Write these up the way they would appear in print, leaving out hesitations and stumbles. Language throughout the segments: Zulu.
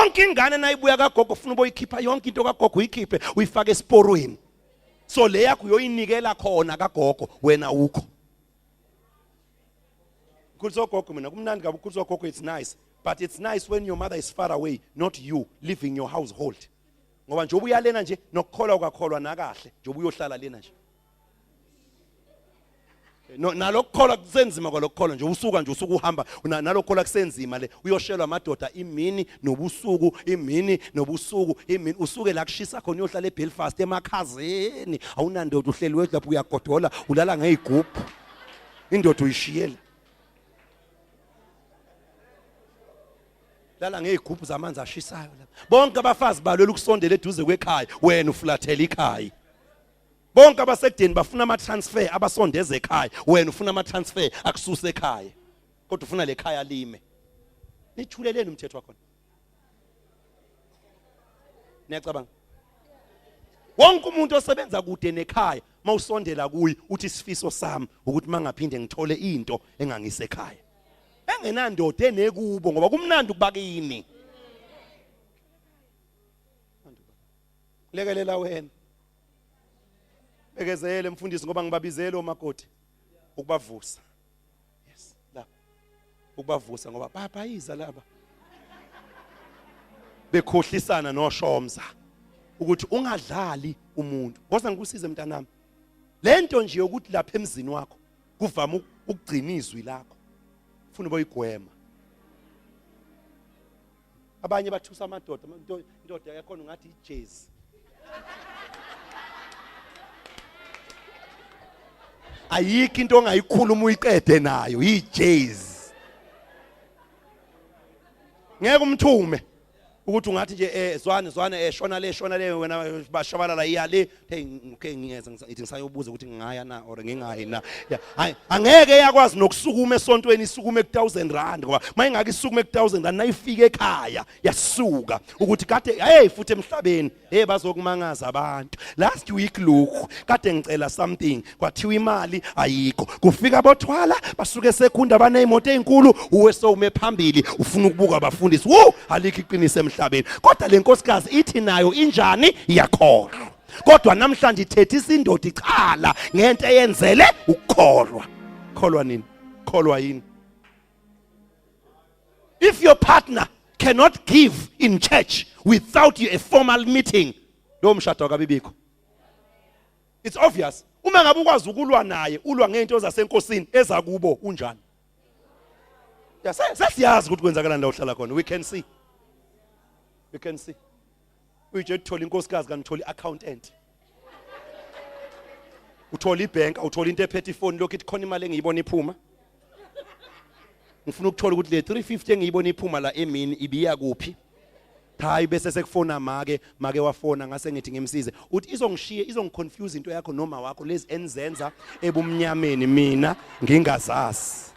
Yonke ingane nayibuya kagogo ufuna uboyikhipha yonke into kagogo uyikhiphe uyifake esiporweni. So le yakho uyoyinikela khona kagogo wena ukho. Ngikhuliswa gogo mina kumnandi kabi ukukhuliswa gogo, it's nice, but it's nice when your mother is far away, not you leaving your household. Ngoba njengoba uyalena nje nokukholwa ukakholwa nakahle njengoba uyohlala lena nje. No, nalokukholwa kusenzima kwalokukholwa nje usuka nje usuku uhamba nalokukholwa kusenzima le uyoshelwa amadoda imini nobusuku, imini nobusuku, imini usuke la kushisa khona uyohlala eBelfast emakhazeni, awunandoda uhleli wedwa lapho uyagodola ulala ngezigubhu, indoda uyishiyela lala ngezigubhu zamanzi ashisayo lapha. Bonke abafazi balwela ukusondela eduze kwekhaya, wena ufulathela ikhaya. Bonke abasekudeni bafuna ama transfer abasondeze ekhaya, wena ufuna ama transfer akususe ekhaya, kodwa ufuna lekhaya lime. Nithuleleni umthetho wakhona? Niyacabanga? Wonke umuntu osebenza kude nekhaya mawusondela kuyi uthi isifiso sami ukuthi mangaphinde ngithole into engangisekhaya engenandoda enekubo, ngoba kumnandi ukuba kini. Lekelela wena, bekezele mfundisi, ngoba ngibabizele omakoti ukubavusa. Yes, la ukubavusa ngoba babhayiza laba bekhohlisana noshomza ukuthi ungadlali umuntu. Ngoba ngikusize mntanami, lento nje yokuthi lapha emzini wakho kuvama ukugcina izwi lakho, ufuna uboyigwema. Abanye bathusa amadoda, indoda yakhona ungathi ijezi. Ayikho into ongayikhuluma uyiqede nayo, ijezi. Ngeke umthume ukuthi ungathi nje zwane zwane shona le shona le wena bashabalala iya le, hey okay ngiyeza ngithi ngisayobuza ukuthi ngingaya na or ngingayi na. Hayi angeke yakwazi nokusukuma esontweni isukume ku 1000 rand, ngoba mayingake isukume ku 1000 rand nayifika ekhaya yasuka ukuthi kade hey futhi emhlabeni hey bazokumangaza abantu. Last week lokhu kade ngicela something kwathiwa imali ayikho, kufika bothwala basuke sekhunda banezimoto ezinkulu, uwe sowume phambili ufuna ukubuka abafundisi. Wo, alikho iqiniso emhlabeni. Kodwa lenkosikazi ithi nayo injani, iyakholwa, kodwa namhlanje ithethisa indoda icala ngento eyenzele ukukholwa. Kholwa nini? Kholwa yini? If your partner cannot give in church without you a formal meeting, lo mshado akabibikho. It's obvious. Uma ngabe ukwazi ukulwa naye, ulwa ngento zasenkosini, ezakubo unjani? Ya sesiyazi ukuthi kwenzakalani la uhlala khona. We can see. We can see. Uyije uthola inkosikazi kanti uthola i-accountant. Uthola ibank, uthola into ephethe ifoni lokhu ithi khona imali engiyibona iphuma. Ngifuna ukuthola ukuthi le 350 engiyibona iphuma la emini ibiya kuphi? Hayi bese sekufona make wafona ngase ngithi ngimsize. Uthi izongishiye, izongiconfuse into yakho noma wakho lezi enizenza ebumnyameni mina ngingazazi.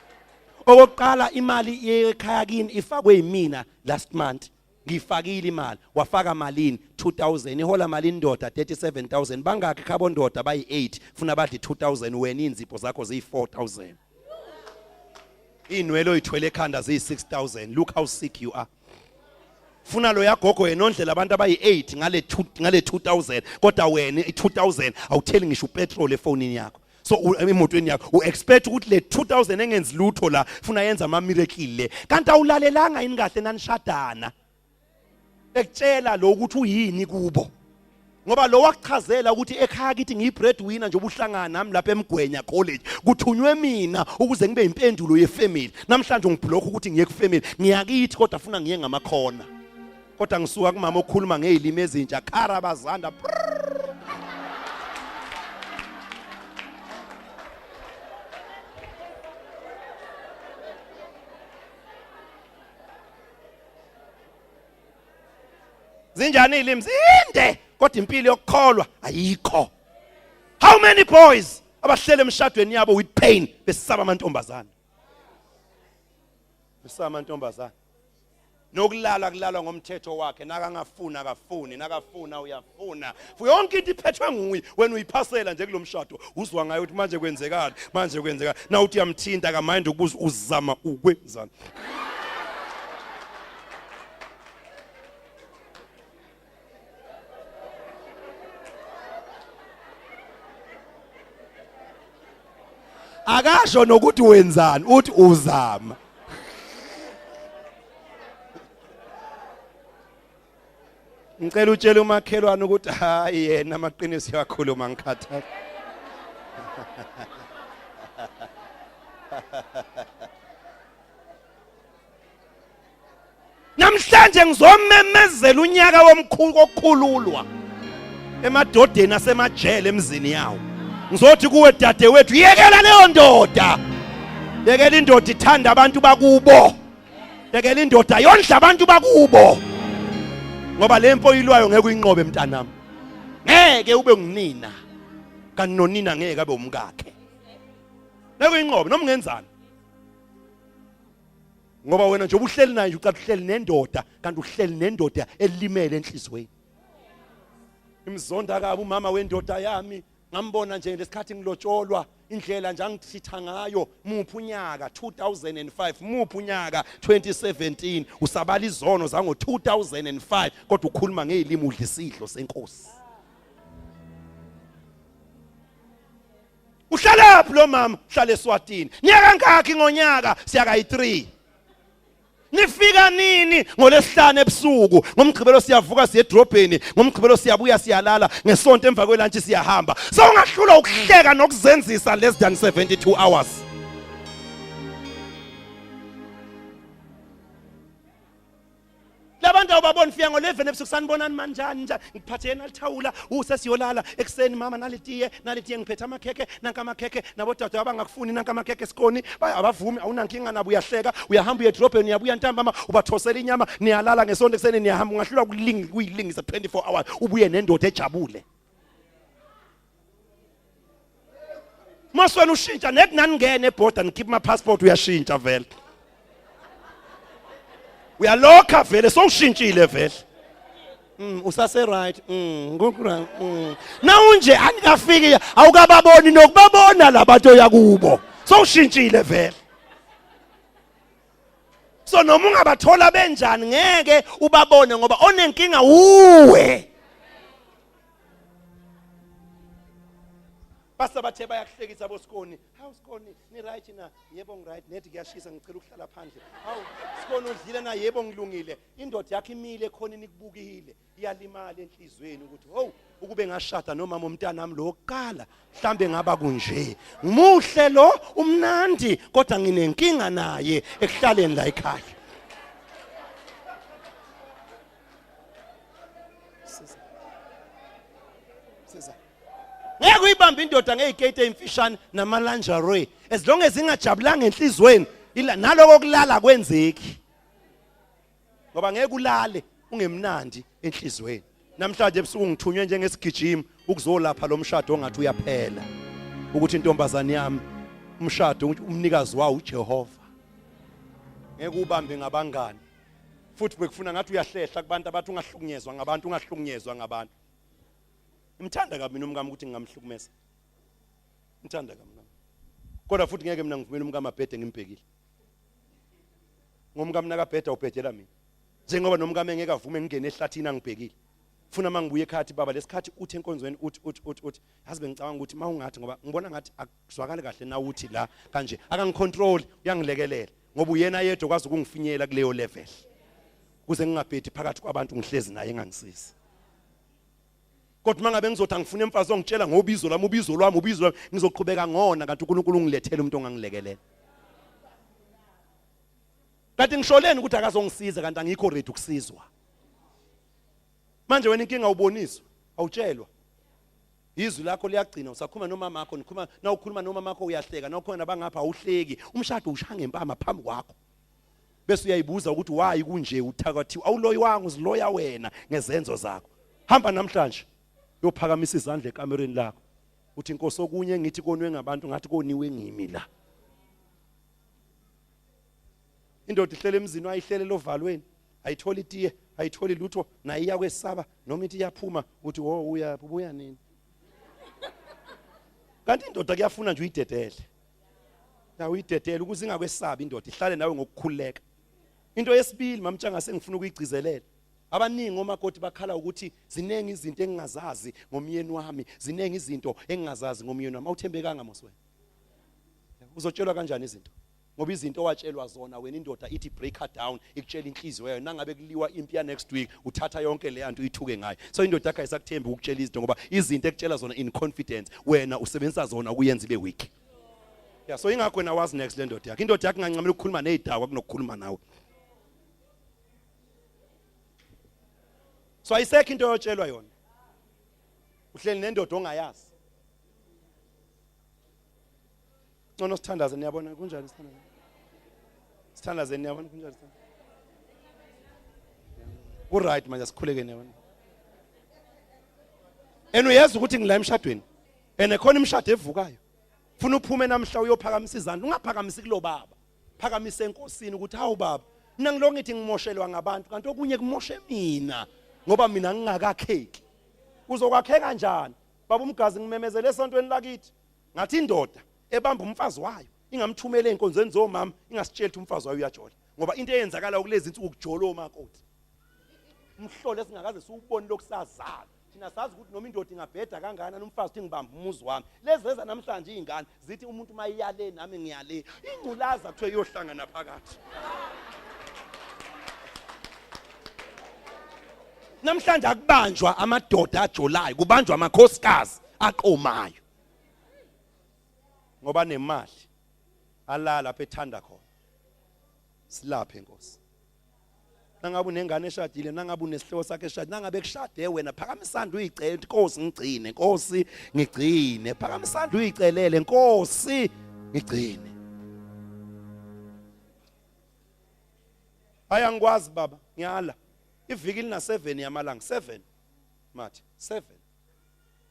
Okokuqala imali yekhaya kini ifakwe yimina last month. Ngifakile imali, wafaka malini? 2000. Ihola mali indoda? 37000. Bangaki khabo ndoda? Bayi8. Funa badle 2000, wena inzipho zakho ziyi 4000. Inwele oyithwele ekhanda ziyi 6000. Look how sick you are. Funa lo yagogo yena ondlela abantu abayi8 ngale 2000, kodwa wena i2000 awutheli ngisho upetrol efonini yakho. So emotweni yakho uexpect ukuthi le 2000 engenzi lutho la funa yenza ama miracle le, kanti awulalelanga yini kahle nanishadana ekutshela lo ukuthi uyini kubo, ngoba lo wakuchazela ukuthi ekhaya kithi ngiyi breadwinner nje ubuhlangana nami lapha eMgwenya College kuthunywe mina ukuze ngibe impendulo yefamily. Namhlanje ngiblock ukuthi ngiye kufamily ngiyakithi, kodwa funa ngiye ngamakhona, kodwa ngisuka kumama okhuluma ngezilimi ezintsha kharabazanda. Zinjani izilimi zinde, kodwa impilo yokukholwa ayikho. How many boys abahlele emshadweni yabo with pain besaba amantombazana, besaba amantombazana? Nokulala kulalwa ngomthetho wakhe, nakangafuna akafuni, nakafuna uyafuna, yonke into iphethwe nguye, wena uyiphasela nje kulomshado. Uzwa ngayo ukuthi manje kwenzekani, manje kwenzekani, na uthi uyamthinta akamind ukubuza uzama ukwenzani. Akasho nokuthi wenzani, uthi uzama. Ngicela utshele umakhelwane ukuthi hayi yena amaqiniso uyakhuluma ngikhathala. Namhlanje ngizomemezela unyaka womkhulu kokukhululwa emadodeni asemajele emzini yawo. Ngizothi kuwe dadewethu yekela leyo ndoda. Yekela indoda ithanda abantu bakubo. Yekela indoda yondla abantu bakubo. Ngoba le mpo oyilwayo ngeke uyinqobe mntanami. Ngeke ube ngunina. Kanti nonina ngeke abe umkakhe. Ngeke uyinqobe noma ungenzani. Ngoba wena nje ubuhleli naye nje ucathi uhleli nendoda kanti uhleli nendoda elimele enhlizweni. Imzonda kabi umama wendoda yami ngambona nje lesikhathi ngilotsholwa indlela nje angithitha ngayo muphi unyaka 2005 muphi unyaka 2017 usabala izono zango 2005 kodwa ukhuluma ngezilimi udla isidlo senkosi. Uhlalaphi lo mama? Uhlala eSwatini. Niya kangakhi ngonyaka? Siya kayi-3. Nifika nini? Ngolesihlanu ebusuku. Ngomgqibelo siyavuka siye edrobheni, ngomgqibelo siyabuya siyalala, ngesonto emva kwelantshi siyahamba. Sewungahlulwa ukuhleka nokuzenzisa less than 72 hours. Labantu awubaboni fika ngo-11 ebusuku sanibonani manjani njani ngiphathe yena lithawula usesiyolala ekuseni mama nalitiye nalitiye ngiphethe amakhekhe nanka amakhekhe nabodade abangakufuni nanka amakhekhe esikoni abavumi awunankinga nabo uyahleka uyahamba uye edrobheni uyabuya ntambama ubathosela inyama niyalala ngesonto ekuseni niyahamba ungahlulwa kuyilingisa 24 hours ubuye nendoda ejabule. Maswena ushintsha nethi naningene ebhoda nikhipha ama passport uyashintsha vele. Uyalokha vele sowushintshile vele. Usase right. Ngokura. Nawunje anikafiki awukababoni nokubabona labantu oyakubo. Sowushintshile vele. So noma ungabathola benjani ngeke ubabone ngoba onenkinga uwe. Basa bathe bayakuhlekisa bosikoni. Hawu Sikoni, ni right na? Yebo ngi right, nethi kuyashisa ngicela ukuhlala phandle. Hawu Sikoni udlile na? Yebo ngilungile. Indoda yakho imile ekhoneni ikubukile. Iyalimala enhlizweni ukuthi howu ukube ngashada nomama umntanami lo wokuqala mhlambe ngaba kunje. Muhle lo umnandi kodwa nginenkinga naye ekuhlaleni la ekhaya. Siza. Siza. Ngeke uyibambe indoda ngeziketi ezimfishane nama lingerie as long as ingajabulanga enhlizweni naloko kulala kwenzeki. Ngoba ngeke ulale ungemnandi enhlizweni. Namhlanje ebusuku ngithunywe njengesigijimi ukuzolapha lo mshado ongathi uyaphela. Ukuthi intombazane yami umshado umnikazi wawo uJehova. Ngeke ubambe ngabangani. Futhi bekufuna ngathi uyahlehla kubantu abathi ungahlukunyezwa ngabantu ungahlukunyezwa ngabantu. Ngimthanda kabi mina umkami ukuthi ngingamhlukumeza. Ngimthanda kabi mina. Kodwa futhi ngeke mina ngivumele umkami abhede ngimbhekile. Ngomkami nakabheda ubhedela mina. Njengoba nomkami engeke avume ngingene ehlathini angibhekile. Funa mangibuye ekhaya baba lesikhathi uthi enkonzweni uthi uthi uthi uthi yazi bengicabanga ukuthi mawungathi ngoba ngibona ngathi akuzwakali kahle na uthi la kanje akangicontrol uyangilekelela ngoba uyena yedwa okwazi ukungifinyela kuleyo level kuze ngingabhedi phakathi kwabantu ngihlezi naye engangisizi. Kodwa uma ngabe ngizothi angifune umfazi ongitshela ngobizo lami ubizo lwami ubizo lwami ngizoqhubeka ngona kanti uNkulunkulu ungilethele umuntu ongangilekelela. Kanti ngisholeni ukuthi akazongisiza kanti angikho ready ukusizwa. Manje wena inkinga uboniswa, awutshelwa. Izwi lakho liyagcina usakhuluma nomama wakho nikhuluma nawukhuluma nomama wakho uyahleka nawukhona nabangapha awuhleki umshado ushaya ngempama phambi kwakho. Bese uyayibuza ukuthi why kunje uthakathiwe awuloyiwanga uziloya wena ngezenzo zakho. Hamba namhlanje uyophakamisa izandla ekamereni lakho. Uthi inkosi okunye ngithi konwe ngabantu ngathi koniwe ngimi la. Indoda ihlele emzini wayihlele ovalweni ayitholi itiye ayitholi lutho naye iyakwesaba noma ithi iyaphuma uthi wo uyaphi ubuya nini. Kanti indoda kuyafuna nje uyidedele. Na uyidedele ukuze ingakwesabi indoda ihlale nawe ngokukhululeka. Into yesibili mamtshanga sengifuna ukuyigcizelela. Abaningi omakoti bakhala ukuthi ziningi izinto engingazazi ngomyeni wami, ziningi izinto engingazazi ngomyeni wami. Awuthembekanga mos wena. Uzotshelwa kanjani izinto? Ngoba izinto owatshelwa zona wena indoda ithi break her down, ikutshela inhliziyo yayo. Nangabe kuliwa impi ya next week, uthatha yonke le yanto uyithuke ngayo. So indoda yakho ayisakuthembi ukutshela izinto ngoba izinto ekutshela zona in confidence, wena usebenzisa zona ukuyenza ibe weak. Yeah, so ingakho wena wazi next le ndoda yakho. Indoda yakho ingancamela ukukhuluma nezidakwa kunokukhuluma nawe. So ayisekho into oyotshelwa yona. Uhleli nendoda ongayazi. Ngcono sithandaze niyabona kunjani sithandaze. Sithandaze niyabona kunjani sithandaze. Ku right manje sikhuleke niyabona. And uyazi ukuthi ngila emshadweni. And khona imishado evukayo. Funa uphume namhla uyophakamisa izandla, ungaphakamisi kulo baba. Phakamise enkosini ukuthi hawu baba, mina ngiloko ngithi ngimoshelwa ngabantu kanti okunye kumoshe mina ngoba mina ngingakakheki. Uzokwakheka kanjani? Baba umgazi ngimemezele esontweni lakithi. Ngathi indoda ebamba umfazi wayo ingamthumela ezinkonzweni zomama ingasitsheli ukuthi umfazi wayo uyajola ngoba into eyenzakala kulezi insuku kujola omakoti. Umhlolo esingakaze siwubone lokusazala. Thina sazi ukuthi noma indoda ingabheda kangakanani umfazi uthi ngibamba umuzi wami. Lezi eza namhlanje izingane zithi umuntu mayiyale nami ngiyale. Ingculaza kuthiwe iyohlangana phakathi. Namhlanje akubanjwa amadoda ajolayo, kubanjwa amakhosikazi aqomayo. Ngoba nemali alala lapha ethanda khona. Silaphe Nkosi. Nangabe unengane eshadile, nangabe unesihlobo sakhe eshadile, nangabe kushade wena, phakama isandla uyicele ukuthi Nkosi ngigcine, Nkosi ngigcine. Phakama isandla uyicelele, Nkosi ngigcine. Hayi angikwazi baba, ngiyala. Iviki lina 7 yamalanga, 7. Mathi 7.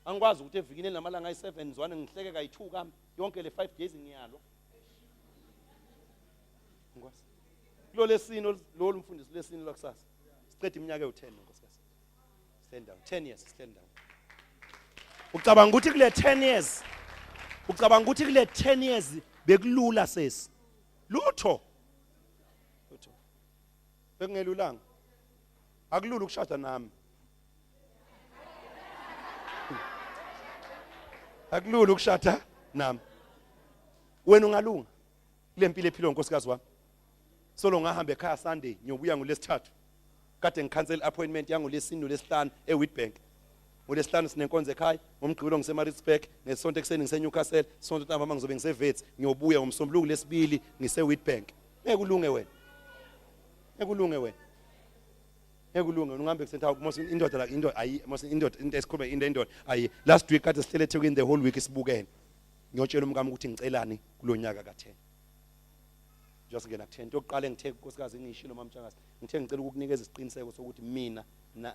Angikwazi ukuthi evikini elinamalanga ayi-7 zwane ngihleke kayi-2 kami yonke le 5 days ngiyalwa. Ngikwazi. Kulo lesine lolu mfundisi lesine lwakusasa. Siqeda iminyaka ewu-10 nkosikazi. Stand down. 10 years stand down. Ucabanga ukuthi kule 10 years ucabanga ukuthi kule 10 years bekulula sesi. Lutho. Lutho. Bekungelulanga. Akulula ukushada nami. Akulula ukushada nami. Wena ungalunga kule mpilo ephilwa unkosikazi wami. Solo ngahamba ekhaya Sunday ngiyobuya ngolesithathu. Kade ngikhansela appointment yangolesine nolesihlanu eWitbank. Ngolesihlanu sinenkonzo ekhaya, ngoMgqibelo ngiseMaritzburg, ngesonto ekuseni ngiseNewcastle, sonto ntambama ngizobe ngiseVets, ngiyobuya ngomsombuluko lesibili ngiseWitbank. Ngeke ulunge wena. Ngeke ulunge wena. Ngeke ulunge wena ungahambe ekuseni hawu mos indoda la indoda ayi mos indoda into esikhuluma into indoda ayi last week kade sihlele eThekwini the whole week sibukene. Ngiyotshela umkami ukuthi ngicelani kulonyaka ka-10. Njengoba singena ku-10 into yokuqala engithe nkosikazi ngiyishilo mamtshakazi ngithe ngicela ukukunikeza isiqiniseko sokuthi mina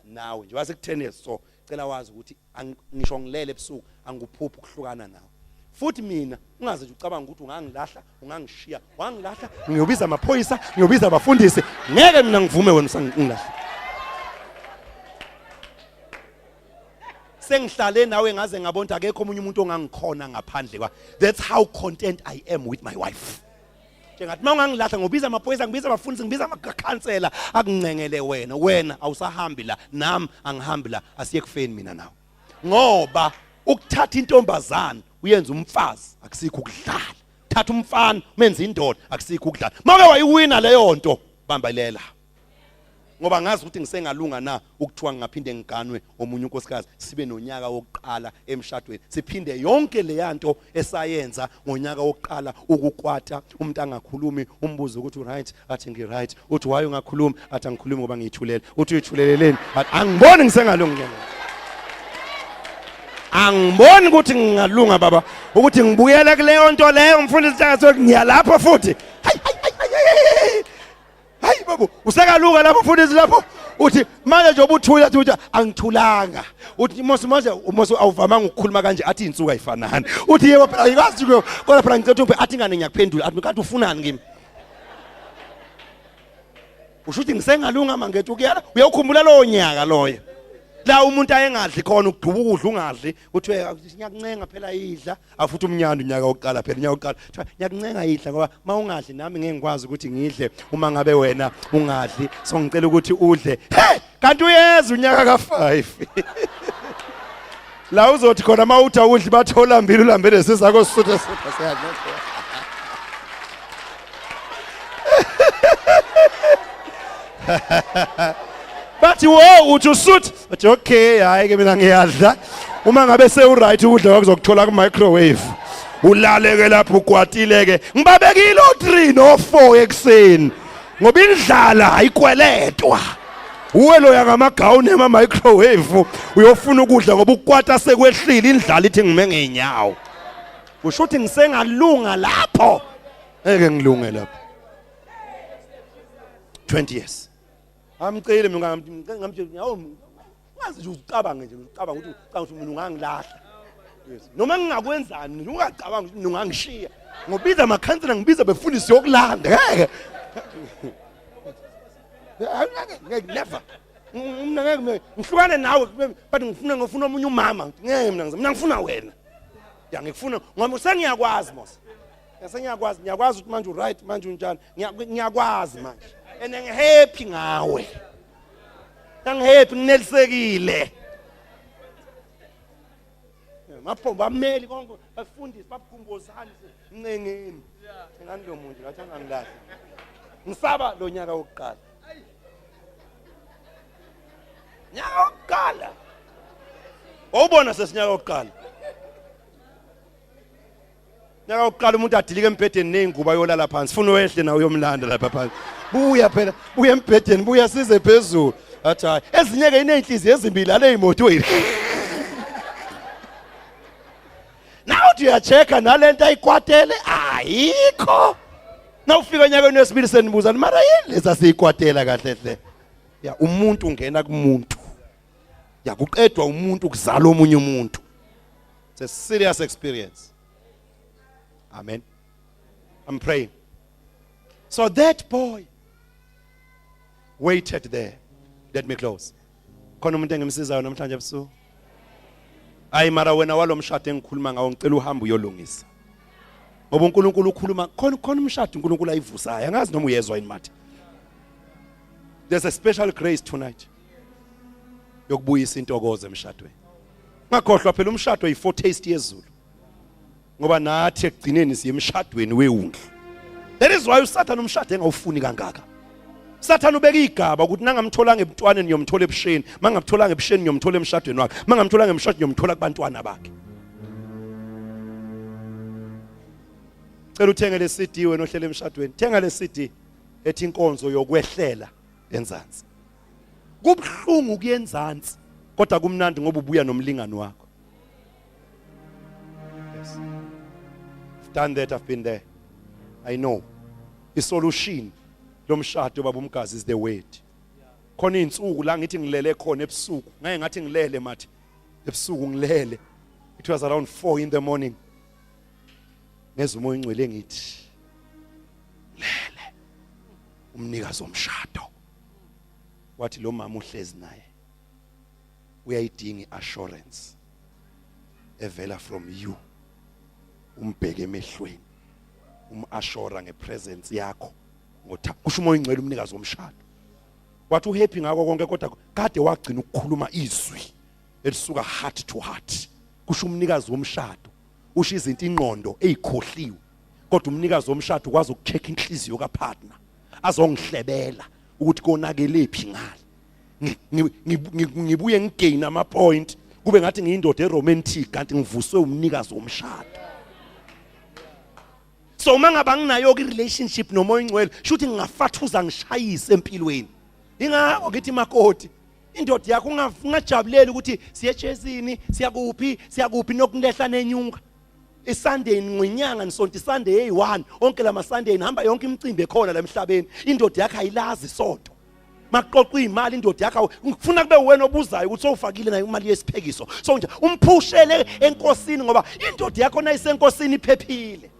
nawe njengoba siku-10 years so cela wazi ukuthi ngisho ngilele ebusuku angikuphuphi ukuhlukana nawe futhi mina ungaze nje ucabanga ukuthi ungangilahla ungangishiya wangilahla ngiyobiza amaphoyisa ngiyobiza abafundisi ngeke mina ngivume wena usangilahla sengihlale nawe ngaze ngabona ukuthi akekho omunye umuntu ongangikhona ngaphandle kwa that's how content I am with my wife njengathi uma ungangilahla ngobiza amaphoyisa ngibiza abafundisi ngibiza amakhansela akuncengele wena wena awusahambi la nami angihambi la asiye kufeni mina nawe ngoba ukuthatha intombazana uyenza umfazi akusikho ukudlala thatha umfana umenze indoda akusikho ukudlala make wayiwina leyo nto bambelela ngoba ngazi ukuthi ngisengalunga na ukuthiwa ngingaphinde ngiganwe omunye unkosikazi sibe nonyaka wokuqala emshadweni siphinde yonke leyanto esayenza ngonyaka wokuqala ukukwata umuntu angakhulumi umbuzo ukuthi right athi ngi right uthi why ungakhulumi athi angikhulumi ngoba ngiyithulele uthi uyithuleleleni athi angiboni ngisengalungi ke angiboni ukuthi ngingalunga baba ukuthi ngibuyele kuleyo nto leyo mfundisi Ntshangase ngiyalapho futhi hayi hayi hayi babo usekaluka lapho mfundisi lapho uthi manje nje ubuthula athi uthi angithulanga uthi mose manje mose awuvamanga ukukhuluma kanje athi insuku ayifanani uthi yebo phela ayikazi kodwa phela ngicela ukuthi athi ngane ngiyakuphendula athi kanti ufunani kimi usho ukuthi ngisengalunga mangethu kuyala uyawukhumbula lowo nyaka loyo la umuntu ayengadli khona ukuduba ukudla ungadli kuthiwe ngiyakuncenga phela idla afuthi umnyanda unyaka wokuqala phela unyaka wokuqala kuthiwa ngiyakuncenga idla ngoba uma ungadli nami ngeke ngikwazi ukuthi ngidle uma ngabe wena ungadli so ngicela ukuthi udle he kanti uyeza unyaka ka-5 la uzothi khona uma uthi awudli bathola mbili ulambele sisakho sisutha sutha siyadla. Bathi wo, uthi usuthi, bathi okay, hayi ke mina ngiyadla. Uma ngabe sewu-right ukudla kwakuzokuthola ku-microwave. Ulaleke lapho ukwatile ke. Ngibabekile o3 no4 ekuseni. Ngoba indlala ayikweletwa. Uwe loya ngamagawuni ema microwave uyofuna ukudla ngoba ukukwata sekwehlile, indlala ithi ngime ngeenyawo. Kusho ukuthi ngisengalunga lapho. Ngeke ngilunge lapho. 20 years. Amcele mina, ngamtshela, hawu, ngazi nje ucabange nje, ucabanga ukuthi, ucabanga ukuthi mina ungangilahla. Yes. Noma ngingakwenzani, ungacabanga ukuthi mina ungangishiya. Ngobiza amakhansela, ngibiza befundisi yokulanda. Ngeke. Ngeke, never. Mina ngeke ngihlukane nawe, but ngifuna omunye umama. Ngeke mina ngifuna wena. Ya, ngikufuna ngoba sengiyakwazi mos. Sengiyakwazi, ngiyakwazi ukuthi manje u-right, manje unjani. Ngiyakwazi manje. And ngihappy ngawe. Ngihappy, nginelisekile. Mapho bameli konke, bafundisi babukhumbuzani, ncengeni. Ngani lo muntu ngathi angangilahli. Ngisaba lo nyaka wokuqala. Nyaka wokuqala. Wawubona sesinyaka wokuqala. Nyaka wokuqala umuntu adilike embhedeni nezingubo ayolala phansi. Funa wehle nawe uyomlanda lapha phansi. Buya phela, buya embhedeni, buya size phezulu. Athi hayi, ezinye ke ineyinhliziyo ezimbili ale imoto yini. Nawe uthi uyachecka nalento ayikwatele ayikho. Nawufika enyakeni wesibili senibuza mara yini lesa siyikwatela kahle hle. Ya, umuntu ungena kumuntu. Ya, kuqedwa umuntu kuzala omunye umuntu. It's a serious experience. Amen. I'm praying. So that boy waited there. Let me close. Khona umuntu engimsizayo namhlanje ebusuku. Ayi mara wena walomshado engikhuluma ngawo, ngicela uhambe uyolungisa. Ngoba uNkulunkulu ukhuluma khona umshado uNkulunkulu ayivusayo. Angazi noma uyezwa yini mathi. There's a special grace tonight yokubuyisa intokozo emshadweni. Ngakhohlwa phela umshado yi-foretaste yezulu. Ngoba nathi ekugcineni siye emshadweni wewundlu. That is why uSathane umshado engawufuni kangaka. Sathane ubeka igaba ukuthi nangamtholanga ebuntwaneni ngiyomthola ebusheni, mangamtholanga ebusheni ngiyomthola emshadweni wakhe, mangamtholanga emshadweni ngiyomthola kubantwana bakhe. Cela uthenge le CD wena ohlele emshadweni. Thenga le CD ethi inkonzo yokwehlela enzansi. Kubuhlungu kuyenzansi kodwa kumnandi ngoba ubuya nomlingani wakho. Yes. I've done that, I've been there. I know. Isolution lomshado, baba umgazi, is the word. Khona izinsuku la ngithi ngilele khona ebusuku. Ngeke ngathi ngilele mathi. Ebusuku ngilele. It was around 4 in the morning. Ngezwe uMoya oNgcwele ngithi lele. Umnikazi womshado wathi lo mama uhlezi naye uyayidinga iassurance evela from you, umbheke emehlweni, umassure ngepresence yakho ngotha, kusho uMoya oNgcwele. Umnikazi womshado wathi uhappy ngako konke kodwa kade wagcina ukukhuluma izwi elisuka heart to heart. Kusho umnikazi womshado, usho izinto ingqondo eyikhohliwe, kodwa umnikazi womshado ukwazi ukucheck inhliziyo kapartner, azongihlebela ukuthi konakelephi ngale, ngibuye ngigain ama point, kube ngathi ngiyindoda eromantic kanti ngivuswe umnikazi womshado. So uma ngaba nginayo ke relationship noMoya oNgcwele, shuthi ngingafathuza ngishayise empilweni. Ingakho ngithi makoti, indoda yakho ungajabuleli ukuthi siye echesini, siyakuphi, siyakuphi, nokulehla nenyuka. ISunday ngwenyanga nisonto iSunday eyi1, onke lama Sunday nihamba yonke imicimbi ekhona la emhlabeni. Indoda yakho ayilazi isonto. Makuqoqwa imali, indoda yakho ngifuna kube wena obuzayo ukuthi sowufakile nayo imali yesiphekiso. So nje umphushele enkosini, ngoba indoda yakho nayisenkosini iphephile.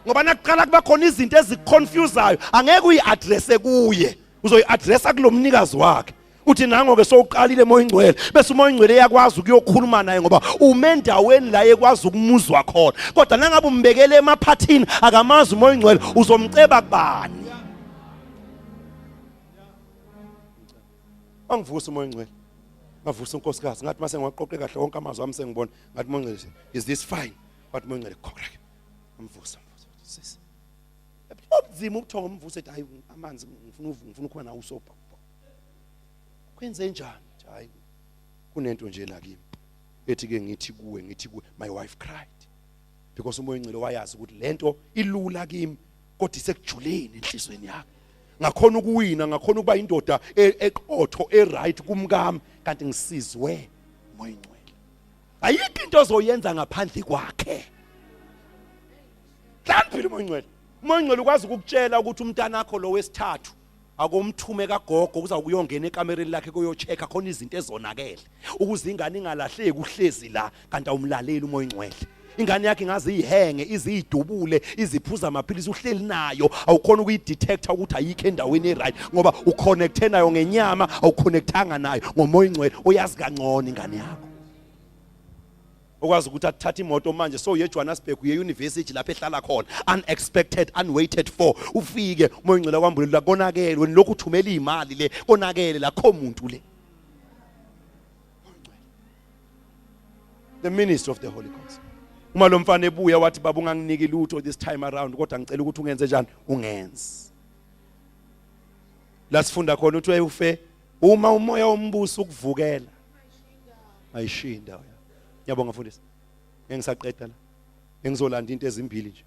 Ngoba nakuqala kuba khona izinto ezikuconfusayo, angeke uyiaddresse kuye, uzoyiaddressa kulomnikazi wakhe. Uthi nango ke sowuqalile Moya Ingcwele, bese uMoya Ingcwele uyakwazi ukuyokhuluma naye ngoba ume endaweni la ekwazi ukumuzwa khona. Kodwa nangabe umbekele emaphathini akamazi uMoya Ingcwele, uzomceba kubani? Angivusa uMoya Ingcwele, ngavusa unkosikazi, ngathi mase ngiwaqoqe kahle wonke amazwi ami sengibona, ngathi Moya Ingcwele, is this fine? Wathi Moya Ingcwele correct. Amvusa, amvusa sisi, obuzima ubuthongo, umvusa ethi hayi amanzi, ngifuna ukuba nawe usobha. Kwenze njani? Hayi, kunento nje la kimi ethi ke ngithi kuwe, ngithi kuwe. My wife cried because uMoya oNgcwele wayazi ukuthi lento ilula kimi kodwa isekujuleni enhlizweni yakhe. Ngakhona ukuwina, ngakhona ukuba indoda eqotho eright kumkami, kanti ngisizwe uMoya oNgcwele. Ayikho into ozoyenza ngaphandle kwakhe. Hlaniphile uMoya oNgcwele. UMoya oNgcwele ukwazi ukukutshela ukuthi umntanakho lo wesithathu akomthume kagogo kuza kuyongena ekamereni lakhe kuyocheck khona izinto ezonakele ukuze ingane ingalahleki, uhlezi la kanti awumlaleli uMoya oNgcwele. Ingane yakhe ingaze ihenge, izidubule, iziphuza amaphilisi, uhleli nayo, awukhona ukuyidetecta ukuthi ayikho endaweni eright ngoba uconnecte nayo ngenyama, awuconnectanga nayo ngoMoya oNgcwele oyazi kangcono ingane yakho. Okwazi ukuthi athathe imoto manje so uye eJohannesburg, uye university lapho ehlala khona, unexpected, unwaited for, ufike uMoya oNgcwele kwambulela konakele, wena lokhu uthumela imali le, konakele la kho muntu le. The ministry of the Holy Ghost. Uma lo mfana ebuya wathi, baba, unganginiki lutho this time around, kodwa ngicela ukuthi ungenze njani, ungenze la sifunda khona uthi ufe uma umoya wombuso ukuvukela ayishiyi indawo yakho. Ngiyabonga mfundisi, ngeke ngisaqeda la, engizolanda into ezimbili nje.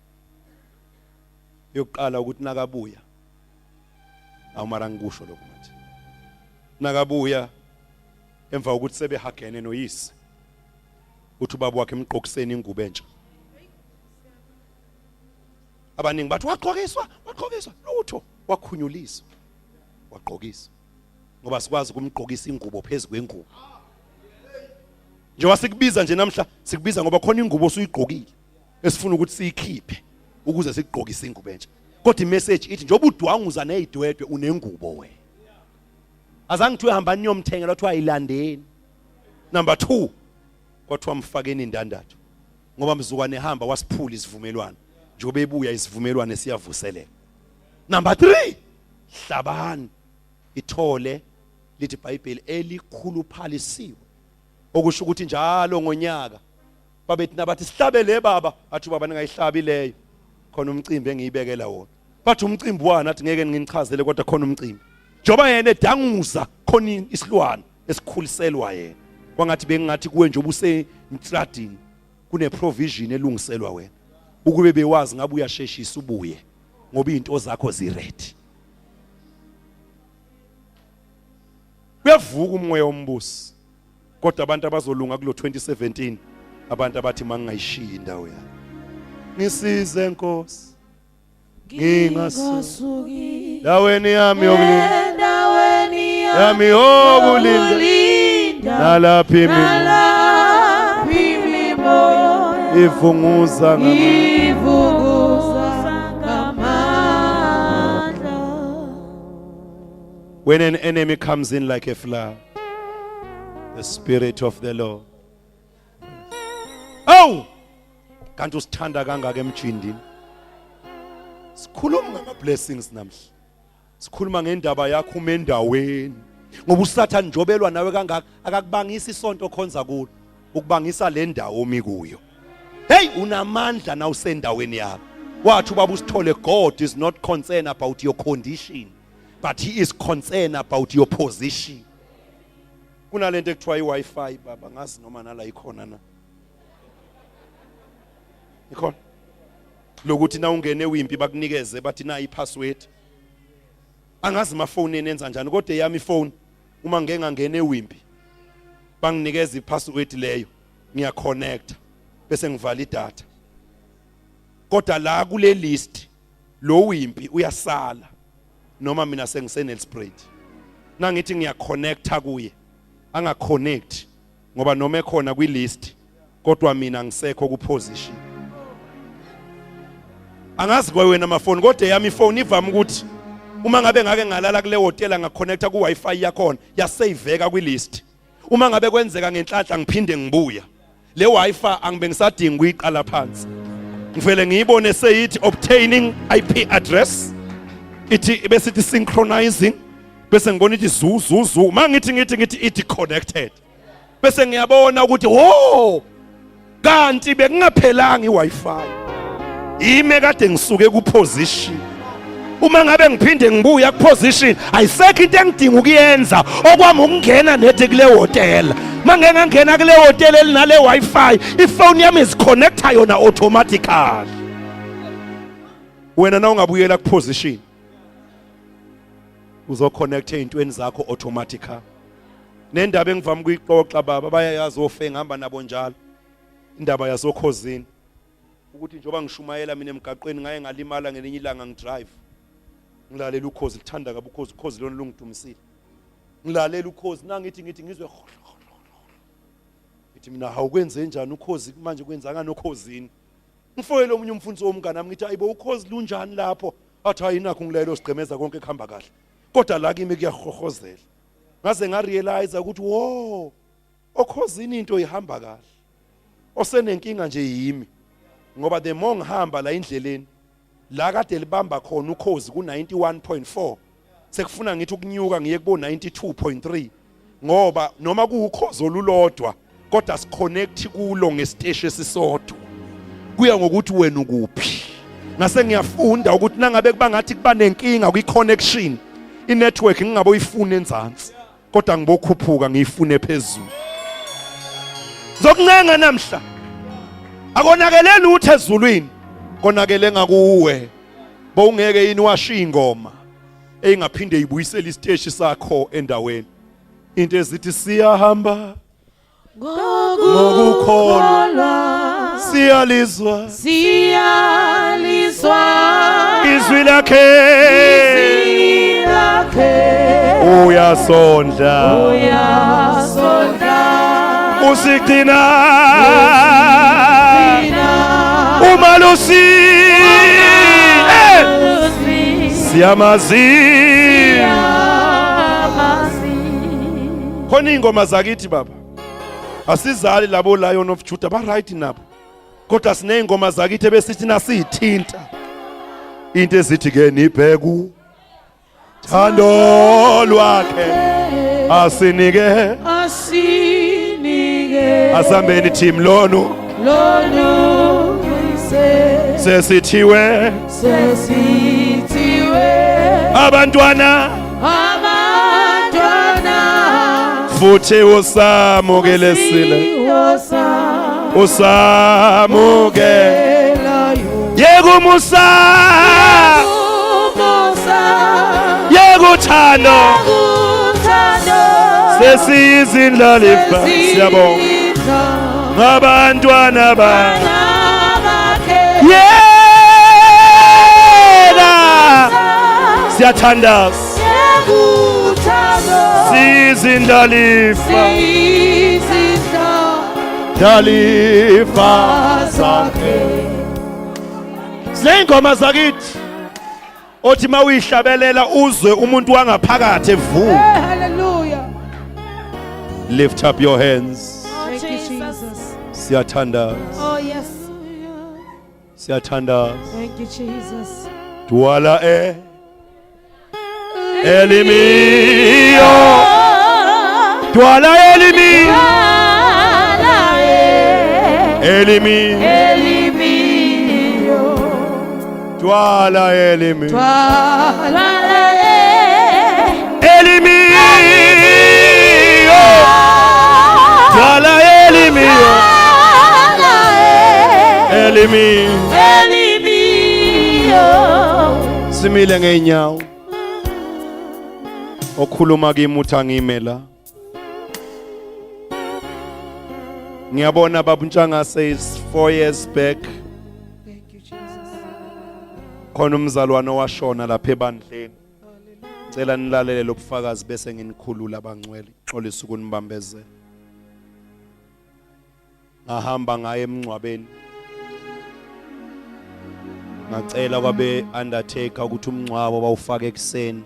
Yokuqala ukuthi nakabuya, awumara ngikusho lokho manje, nakabuya emva kokuthi sebehagene noyise, uthi ubaba wakhe emgqokiseni ingubo entsha. Abaningi bathi wagqokiswa, wagqokiswa lutho, wakhunyuliswa wagqokiswa, ngoba sikwazi ukumgqokisa ingubo phezulu kwengubo. Njengoba sikubiza nje namhla, sikubiza ngoba khona ingubo osuyigqokile esifuna ukuthi siyikhiphe ukuze sikugqokise ingubo entsha. Kodwa imessage ithi njengoba udwanguza nezidwedwe, unengubo wena. Azange kuthiwe hambani niyomthengela, kuthiwa ayilandeni. Number 2, kwathiwa mfakeni indandatho ngoba mzukwane ehamba wasiphula isivumelwano, njengoba ebuya isivumelwano siyavuselela. Number 3, hlabani ithole, lithi iBhayibheli elikhuluphalisiwe, okusho ukuthi njalo ngonyaka babethi nabathi sihlabele baba, athi baba ningayihlabi leyo, khona umcimbi engiyibekela wona. Bathi umcimbi wani? Athi ngeke nginichazele, kodwa khona umcimbi. Njengoba yena edanguza, khona isilwane esikhuliselwa yena. Kwangathi bengingathi kuwe nje ubusenhladini, kune provision elungiselwa wena. Ukube bewazi ngabe uyasheshisa ubuye ngoba izinto zakho ziready. Uyavuka umoya wombusi, kodwa abantu abazolunga kulo 2017, abantu abathi mangingayishiyi indawo yami, ngisize Nkosi, ngingasuki ndaweni yami yokulinda, endaweni yami yokulinda, nalapha nalapha imimoya ivunguza ngamandla. Ivunguza ngamandla. When an enemy comes in like a flood, the Spirit of the Lord. Oh! Kanti usithanda kangaka emjindini. Sikhuluma ngama blessings namhla. Sikhuluma ngendaba yakho uma endaweni. Ngoba uSathane njobelwa nawe kangaka, akakubangisa isonto okhonza kulo, ukubangisa le ndawo omi kuyo. Hey, unamandla na usendaweni yakho. Wathi ubaba uSithole, God is not concerned about your condition, but he is concerned about your position. Kunalento ekuthiwa i-Wi-Fi baba, ngazi noma nala ikhona na. Ikhona. Lokuthi na ungene eWimpy bakunikeze bathi na ipassword. Angazi amafoni enenza njani, kodwa eyami ifone uma ngeke ngangena eWimpy banginikeza ipassword leyo, ngiyaconnecta bese ngivala idatha. Kodwa la kule list lo Wimpy uyasala noma mina sengiseNelspruit. Nangithi ngiyaconnecta kuye angaconnect, ngoba noma ekhona kwi list kodwa mina ngisekho ku position. Angazi kwa wena amafoni, kodwa eyami ifoni ivama ukuthi uma ngabe ngake ngalala kule hotela ngaconnecta ku wifi yakhona, yasaveka kwi list. Uma ngabe kwenzeka ngenhlanhla ngiphinde ngibuya, le wifi angibe ngisadinga ukuyiqala phansi, ngivele ngiyibone seyithi obtaining IP address, ithi bese ithi synchronizing, bese ngibona ithi zu zu zu, mangithi ngithi ngithi ithi connected, bese ngiyabona ukuthi ho, kanti bekungaphelanga iWi-Fi, ime kade ngisuke ku position. Uma ngabe ngiphinde ngibuya kuposition, ayisekho into engidinga ukuyenza, okwami ukungena nede kule hotela. Mangeke ngangena kule hotela elinale Wi-Fi, ifoni yami iziconnecta yona automatically. Wena na ungabuyela kuposition, uzoconnecta ezintweni zakho automatically. Nendaba engivama ukuyixoxa baba, bayayazi ofe ngihamba nabo njalo, indaba yasokhozini, ukuthi njengoba ngishumayela mina emgaqweni, ngaye ngalimala ngelinye ilanga ngidrive, ngilalela ukhozi, lithanda kabi ukhozi, ukhozi lona lungidumisile. Ngilalela ukhozi, nangithi ngithi ngizwe, ngithi mina, hawukwenze njani ukhozi manje, kwenzakani okhozini? Ngifoyele omunye umfundisi womngane wami, ngithi, ayibo, ukhozi lunjani lapho? Athi, hayi, nakho ngilayelo sigqemeza, konke kuhamba kahle, kodwa la kimi kuyahohozela. Ngaze ngarealize ukuthi wo, okhozini into ihamba kahle, osenenkinga nje yimi, ngoba the more ngihamba la endleleni la kade libamba khona ukhozi ku 91.4, sekufuna ngithi ukunyuka ngiye kubo 92.3, ngoba noma kuwukhozi olulodwa kodwa siconnect kulo ngesiteshi esisodwa, kuya ngokuthi wena ukuphi. Ngase ngiyafunda ukuthi nangabe kuba ngathi kuba nenkinga kwi-connection, i-network, ngingabe uyifuna enzansi kodwa ngibokhuphuka ngiyifune phezulu. Zokuncenga namhla, akonakele lutho ezulwini, konakele ngakuwe. Bowungeke yini washiya ingoma eyingaphinde ibuyisele isiteshi sakho endaweni, into ezithi siyahamba ngokukholwa, siyalizwa, siyalizwa izwi lakhe, izwi lakhe, uyasondla, uyasondla, usigcina umalusi, siyamazi. Khona iy'ngoma zakithi baba, asizali labo Lion of Judah, ba right nabo, kodwa siney'ngoma zakithi ebesithi nasiyithinta, into ezithi ke nibheku thando lwakhe asinike, asinike. Asambeni team, lonu lonu sesithiwe, sesithiwe abantwana, abantwana, futhi usamukelesile, usamukelayo yekumusa, yekuthando, sesiyizindlalifa. Siyabonga ngabantwana ba yena. Siyathandaza, sizindlalifa, dalifa zakhe. Siney'ngoma zakithi othi uma uyihlabelela uzwe umuntu wangaphakathi evuka. Hallelujah. Lift up your hands. Thank you, Jesus. Siyathandaza. Oh yes. Siyathandaza. Thank you, Jesus. Dwala e elimiyo, dwala elimi, elimi, dwala elimi, elimiyo, dwala elimiyo, elimi. Simile ngeenyawo. Okhuluma kimi uthi angime la. Ngiyabona baba uNtshangase is 4 years back. Thank you, Jesus. Khona umzalwane owashona lapha ebandleni. Cela nilalele lobufakazi bese nginikhulula abangcwele. Xolisa ukunibambezela. Ngahamba ngaye emngcwabeni. Ngacela kwabe undertaker ukuthi umngcwabo bawufake ekuseni,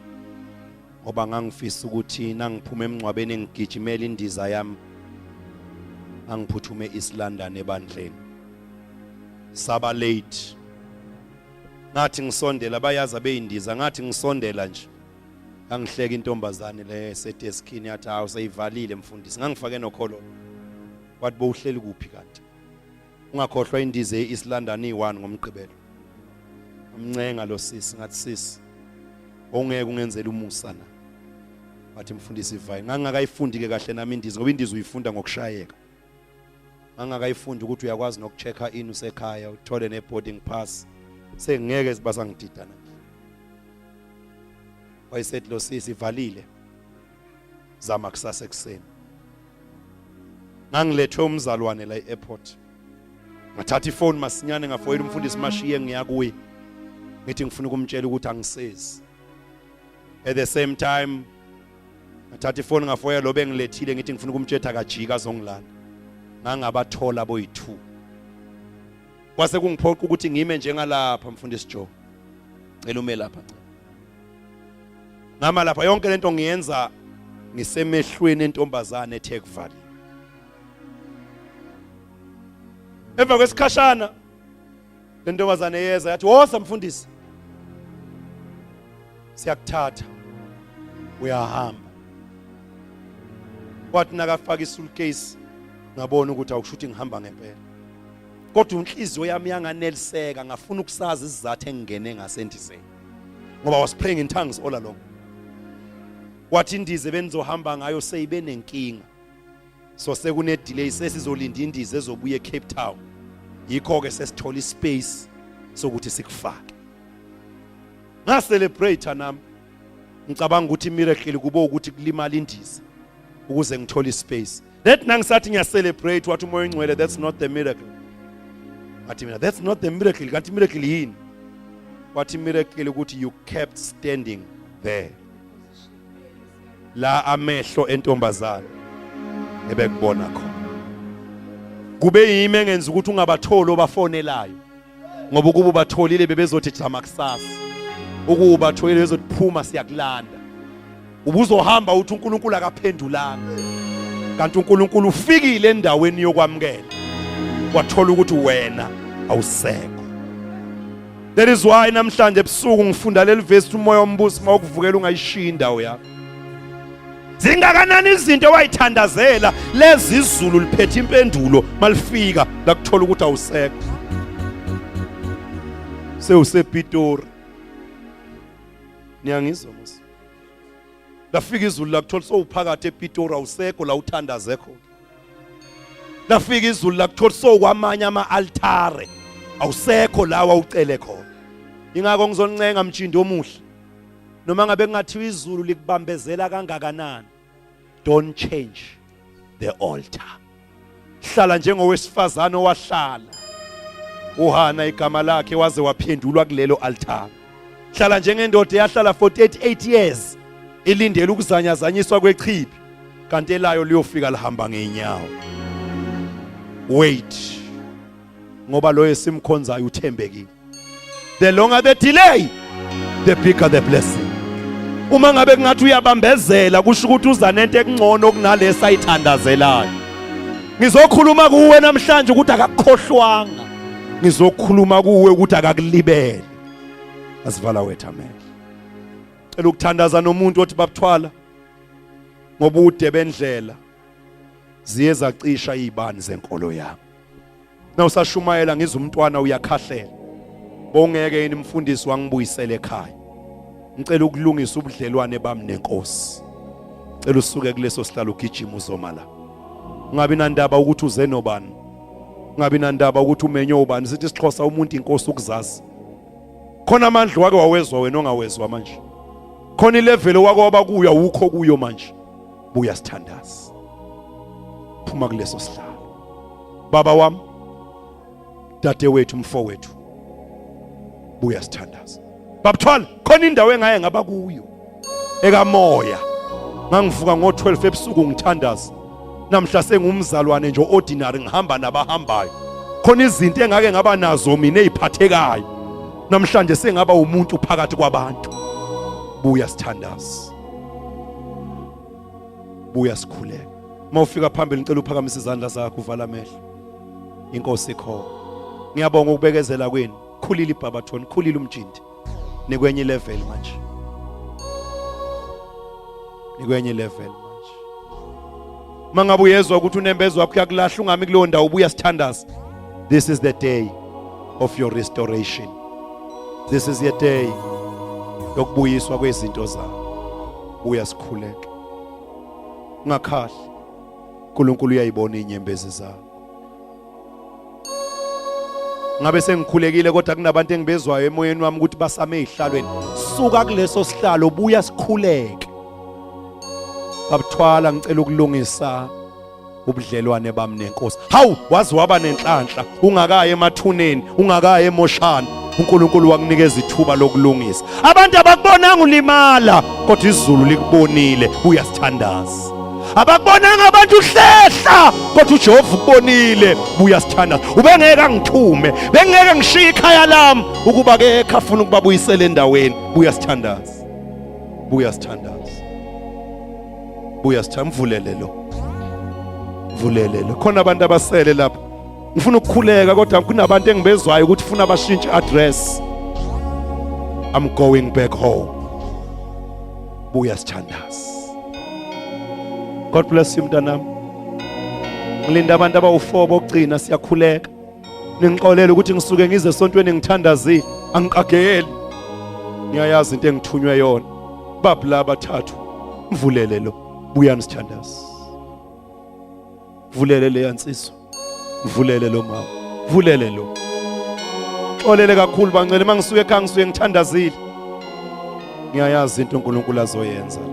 ngoba ngangifisa ukuthi nangiphuma emngcwabeni ngigijimela indiza yami, angiphuthume East London ebandleni. Saba late. Ngathi ngisondela, bayazi abeyindiza, ngathi ngisondela nje ngangihleka intombazane le esedeskini, yathi, hawu, seyivalile mfundisi. Ngangifake nokholo, wathi, bowuhleli kuphi kanti? Ungakhohlwa indiza e-East London iyi-1 ngomgqibelo. Amncenga lo sisi, ngathi, sisi, Ongeke ungenzele umusa na? Wathi mfundisi Vine, ngangingakayifundi ke kahle nami indiza ngoba indiza uyifunda ngokushayeka. Ngangingakayifundi ukuthi uyakwazi nokuchecka in usekhaya uthole ne boarding pass. Sengeke basangidida namhla. Wayesethi lo sisi ivalile. Zama kusasa ekuseni. Ngangilethwe umzalwane la e-airport. Ngathatha ifoni masinyane ngafoyela umfundisi Mashiye ngiya kuye. Ngithi ngifuna ukumtshela ukuthi angisezi. At the same time ngathatha ifoni ngafoya lo bengilethile ngithi ngifuna ukumtshela akajika azongilanda. Ngangabathola boyi2. Kwase kungiphoqa ukuthi ngime njengalapha mfundisi Joe. Cela ume lapha ncela. Ngama lapha yonke lento ngiyenza ngisemehlweni entombazane ethe kuvaliwe. Emva kwesikhashana le ntombazane yeza yathi woza mfundisi siyakuthatha uyahamba. Wathi nakafaka isuitcase ngabona ukuthi awushuthi ngihamba ngempela. Kodwa inhliziyo yami yanganeliseka ngafuna ukusazi isizathu engingene ngasendizeni. Ngoba was praying in tongues all along. Wathi indize benizohamba ngayo seyibe nenkinga. So sekune delay sesizolinda indiza ezobuya eCape Town. Yikho ke sesithola ispace sokuthi sikufake. Nga celebrate nami. Ngicabanga ukuthi miracle kubo ukuthi kulimala indiza ukuze ngithole ispace. Let nangisathi ngiya celebrate wathi umoya ongcwele that's not the miracle. Ngathi mina that's not the miracle kanti miracle yini? Wathi miracle ukuthi you kept standing there. La amehlo entombazana ebekubona khona. Kube yimi engenza ukuthi ungabatholi obafonelayo. Ngoba ukuba ubatholile bebezothi jama kusasa. Ukuba ubatholile bezothi phuma siyakulanda. Ubuzohamba uthi uNkulunkulu akaphendulanga. Kanti uNkulunkulu ufikile endaweni yokwamukela. Wathola ukuthi wena awusekho. That is why namhlanje ebusuku ngifunda leli verse umoya wombusi mawukuvukela ungayishiya indawo yakho. Zingakanani izinto owayithandazela lezi izulu liphethe impendulo malifika lakuthola ukuthi awusekho. SewusePitori. Niyangizwa mos? Lafika izulu lakuthola sowuphakathi ePitori awusekho la uthandaze khona. Lafika izulu lakuthola sowukwamanye ama-altare awusekho la wawucele khona. Ingakho ngizoncenga mtshindi omuhle. Noma ngabe kungathiwa izulu likubambezela kangakanani, don't change the altar. Hlala njengowesifazane owahlala uHana igama lakhe waze waphendulwa kulelo altar. Hlala njengendoda eyahlala for 38 years ilindele ukuzanyazanyiswa kwechibi kanti elayo liyofika lihamba ngeenyawo. Wait ngoba loyo esimkhonzayo uthembekile. The longer the delay, the bigger the blessing. Uma ngabe kungathi uyabambezela kusho ukuthi uza nento ekungcono kunalesa ayithandazelayo. Ngizokhuluma kuwe namhlanje ukuthi akakukhohlwanga. Ngizokhuluma kuwe ukuthi akakulibele. Asivala wethu amehlo. Cela ukuthandaza nomuntu othi babuthwala ngobude bendlela ziye zacisha izibani zenkolo yami. Na usashumayela ngizwa umntwana uyakhahlela. Bongeke yini mfundisi wangibuyisela ekhaya. Ngicela ukulungisa ubudlelwane bami nenkosi. Cela usuke kuleso sihlalo ugijima uzoma la. Ungabi nandaba ukuthi uze nobani. Ungabi nandaba ukuthi umenywe ubani. Sithi isiXhosa umuntu inkosi ukuzazi. Khona amandla wake wawezwa wena ongawezwa manje. Khona ilevel wake waba kuyo awukho kuyo manje. Buya sithandaze. Phuma kuleso sihlalo. Baba wami, dadewethu, mfowethu, buya sithandaze. Babuthwala khona indawo engaye ngaba kuyo ekamoya. Ngangivuka ngo-12 ebusuku ngithandaza. Namhla sengumzalwane nje ordinary ngihamba nabahambayo. Khona izinto engake ngaba nazo mina eziphathekayo. Namhlanje sengaba umuntu phakathi kwabantu. Buya sithandaze. Buya sikhuleke. Uma ufika phambili ngicela uphakamise izandla zakho uvala amehlo. Inkosi ikhona. Ngiyabonga ukubekezela kwenu. Khulile ibhabathoni, khulile umjindi. Nikwenye level manje. Nikwenye level manje. Mangabe uyezwa ukuthi unembeza wakho uyakulahla ungami kuleyo ndawo ubuya sithandaza. This is the day of your restoration. This is your day Yokubuyiswa kwezinto zabo. Buya sikhuleke. Ungakhali. uNkulunkulu uyayibona inyembezi zakho. Ngabe sengikhulekile kodwa kunabantu engibezwayo emoyeni wami ukuthi basame ezihlalweni. Suka kuleso sihlalo buya sikhuleke. Babuthwala ngicela ukulungisa ubudlelwane bami nenkosi. Hawu waze waba nenhlanhla ungakayi emathuneni, ungakayi emoshana. uNkulunkulu wakunikeza ithuba lokulungisa. Abantu abakubonanga ulimala kodwa izulu likubonile uyasithandaza. Abakubonanga abantu uhlehla kodwa uJehova ukubonile uyasithandaza. Ubengeke angithume, bengeke ngishiye ikhaya lami ukuba kekho afuna ukubabuyisela endaweni. Uyasithandaza. Buya sithandaza. Buya sithandaza. Mvulele lo. Mvulele lo. Khona abantu abasele lapha. Ngifuna ukukhuleka kodwa kunabantu engibezwayo ukuthi funa bashintshe address. I'm going back home. Buya sithandaza. God bless you mntanami. Ngilinda abantu abawu4 bokugcina siyakhuleka. Ningixolele ukuthi ngisuke ngize esontweni ngithandazile, angiqageli. Ngiyayazi into engithunywe yona. Bab la bathathu, mvulele lo. Buyani sithandaze. Vulele leya nsizwa. Mvulele lo mama. Vulele lo. Xolele kakhulu bangcwele mangisuke ekhaya ngisuke ngithandazile. Ngiyayazi into uNkulunkulu azoyenza la.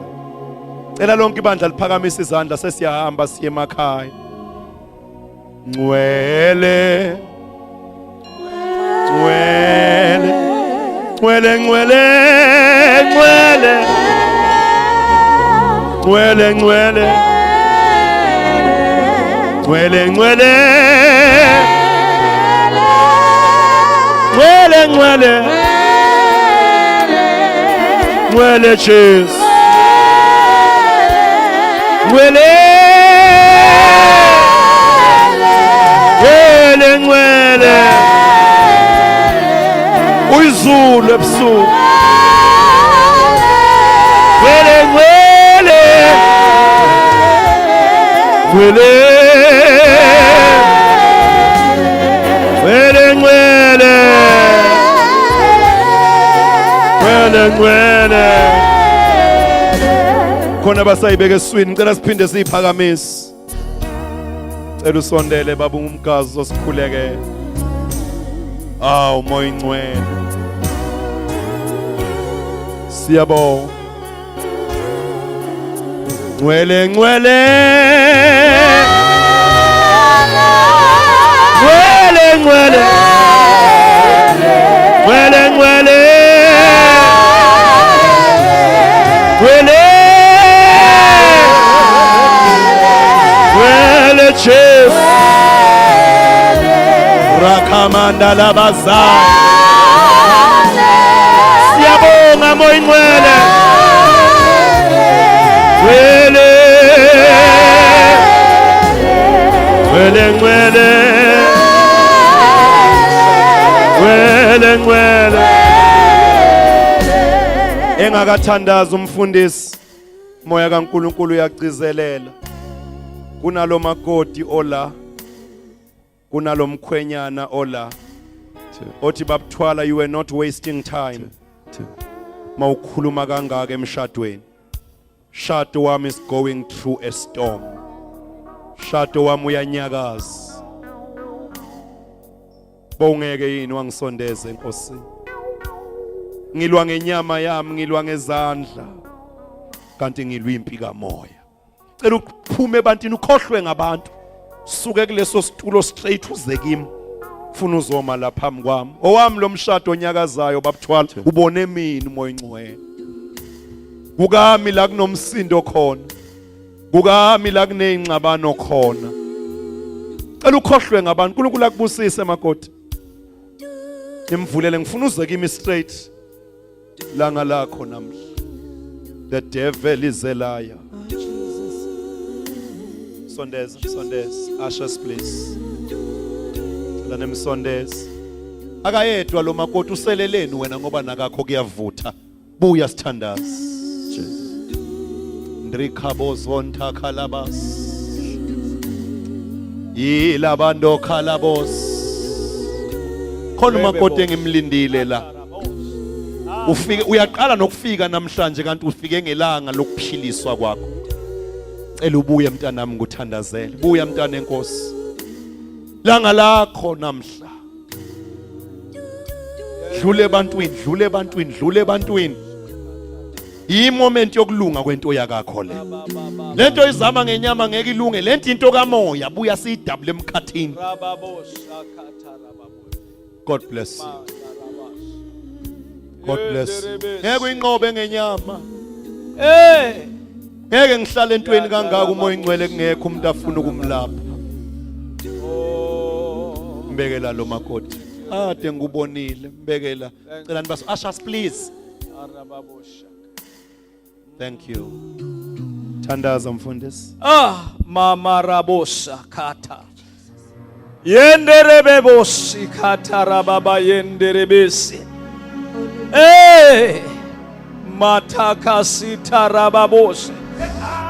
Cela lonke ibandla liphakamise izandla sesiyahamba siye emakhaya. Ngcwele Ngcwele Ngcwele ngcwele ngcwele Ngcwele ngcwele Ngcwele ngcwele Ngcwele ngcwele Ngcwele Jesu Ngcwele Ngcwele ngcwele Uyizulu ebusuku Ngcwele ngcwele Ngcwele Ngcwele ngcwele Ngcwele ngcwele Khona basayibeka eswini ngicela siphinde siyiphakamise. Cela usondele baba umgazi osikhulekele. Awu moya ingcwele. Siyabonga. Ngcwele ngcwele. Ngcwele ngcwele. Ngcwele ngcwele. Ngcwele. Ngcwele Jesu. Rakamanda labaza. Siyabonga moya ingcwele. Ngcwele. Ngcwele ngcwele. Ngcwele ngcwele. Engakathandaza umfundisi moya kaNkuluNkulu uyagcizelela. Kunalomakoti ola kunalomkhwenyana ola othi babuthwala you were not wasting time mawukhuluma kangaka emshadweni shado wami is going through a storm shado wami uyanyakaza bowungeke yini wangisondeza enkosini ngilwa ngenyama yami ngilwa ngezandla kanti ngilwa impi kamoya cela uphume ebantwini ukhohlwe ngabantu suke kuleso situlo straight uze kimi funa uzoma la phambi kwami owami lo mshado onyakazayo babuthwala ubone mina umoya ingcwele kukami la kunomsindo khona kukami la kuneyingxabano khona cela ukhohlwe ngabantu uNkulunkulu akubusise makoti nimvulele ngifuna uze kimi straight langa lakho namhla the devil is a liar sondeza sondeza ushers please cela nimsondeze akayedwa lo makoti useleleni wena ngoba nakakho kuyavutha buya sithandaze ndrikhabozonta khalabas yilabando khalabos khona umakoti engimlindile la. Ufike uyaqala nokufika namhlanje kanti ufike ngelanga lokuphiliswa kwakho. Cela ubuye mntanami nguthandazele. Buya mntana enkosi. Langa lakho namhla. Dlule ebantwini, dlule ebantwini, dlule ebantwini. Yimoment yokulunga kwento yakakho le. Lento izama ngenyama ngeke ilunge, lento into kamoya buya siyidabule emkhathini. God bless you. God bless you. Ngeke uyinqobe ngenyama. Eh. Ngeke ngihlale entweni kangaka umoya ingcwele kungekho umuntu afuna ukumlapha. Oh. Mbekela lo makoti. Ade ngikubonile, mbekela. Cela nibaso ushers please. Thank you. Thandaza mfundisi. Ah, mama rabosa kata. Yenderebebosi kata rababa yenderebesi. Eh, matakasita rababosi.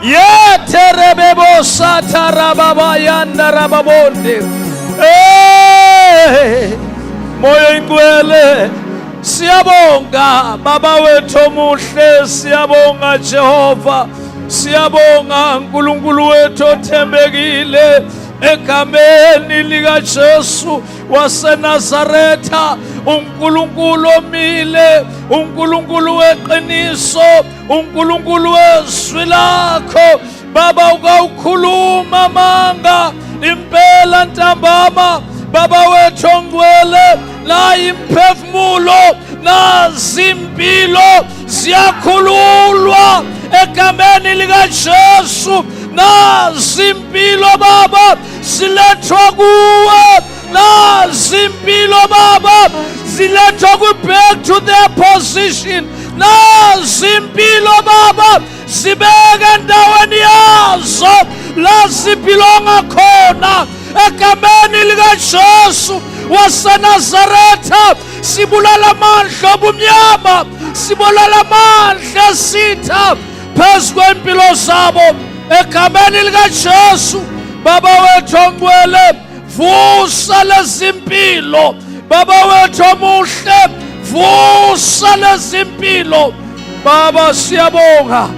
Yeterebebosa tarababa yandarababonde. Eh, Moya ingcwele siyabonga baba wethu omuhle siyabonga Jehova siyabonga uNkulunkulu wethu othembekile egameni likaJesu waseNazaretha uNkulunkulu omile uNkulunkulu weqiniso uNkulunkulu wezwi lakho baba ukawukhuluma manga impela ntambama baba wethu ongcwele nayi imphefumulo nazi impilo ziyakhululwa egameni likaJesu nazi impilo baba silethwa kuwe nazi impilo baba zilethwa ku-back to their position nazi impilo baba sibeke endaweni yazo la zibhilonga khona egameni likaJesu waseNazaretha sibulala amandla obumnyama sibulala amandla esitha phezu kwempilo zabo egameni likaJesu baba wethu ongcwele vusa lezimpilo baba wethu omuhle vusa lezimpilo baba siyabonga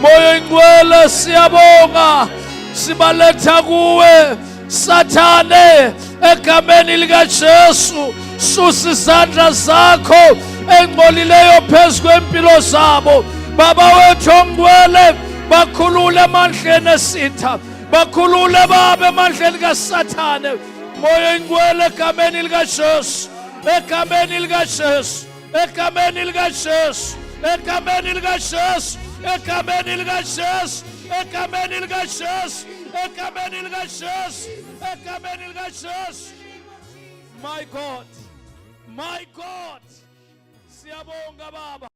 moya ingcwele siyabonga sibaletha kuwe sathane egameni likaJesu susa izandla zakho engcolileyo phezu kwempilo zabo baba wethu ongcwele bakhulule emandleni esitha bakhulule baba emandleni kaSathane moya ingcwele egameni likaJesu egameni likaJesu egameni likaJesu egameni likaJesu egameni likaJesu egameni likaJesu egameni likaJesu egameni likaJesu my God my God siyabonga baba.